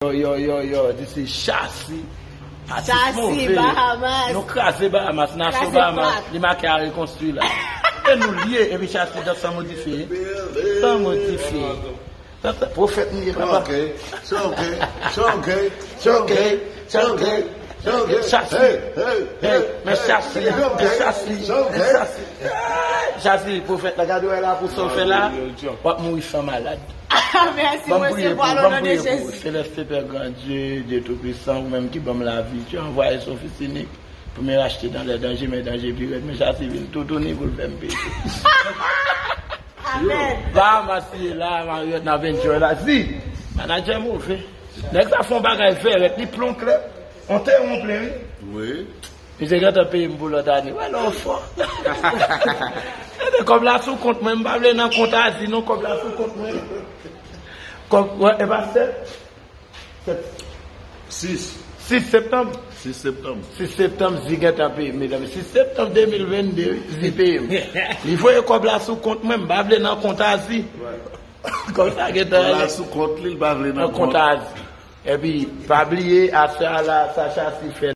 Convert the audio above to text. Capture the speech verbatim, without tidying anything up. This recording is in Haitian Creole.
Yo, yo, yo, yo, this is Chassi. Atis Chassi move. Bahamas. Nou kraze Bahamas, nasyon Kraze Bahamas. Plat. Li make a rekonstwi la. E nou lye, epi Chassi dan san modifye. San modifye. Sa, sa, pwofèt nou ye, papa. Ok, so ok, so ok, so ok, so ok, so ok. Chassi. Hey, hey, hey, men Chassi, men Chassi, men Chassi. Chassi, pwofèt la, gade wè la pou sa w fè la. W ap mouri san malad. Mèsi, mwen se vwa lona de Jezi. Selès Pè Gran Dye, Dye Toupisan, ou menm ki ban m lavi, tu as envoyé son fils unique pour me racheter dans les dangers, men danje pi rèd, men Chassi vin toutouni pou l fè m peye. Amèn. Bahamas ye la, Marriott, n ap enjoy la. Zi, manadjè move. Nèg sa fè yon bagay vèrèt, li plon klè. On te on plen, wi. Wi. Misye gentan peye m pou lòt ane. Wè lè w fò. Gade kòb la sou kont mwen, m pa vle nan kont a Zi non, kòb la sou kont mwen. Kòb, wè, e pa sèt? Sèt. Sis. Sis septanm. Sis septanm. Sis septanm, Zi gentan peye m, medam. Sis septanm de mil venn de, wi, Zi peye m. Li voye kòb la sou kont mwen, m pa vle nan kont a Zi. Wè. Kòb sa gentan Kòb la sou kont li, l pa vle nan nan kont kont. A Zi. Epi, pa bliye, aswè a la, sa Chassi fè.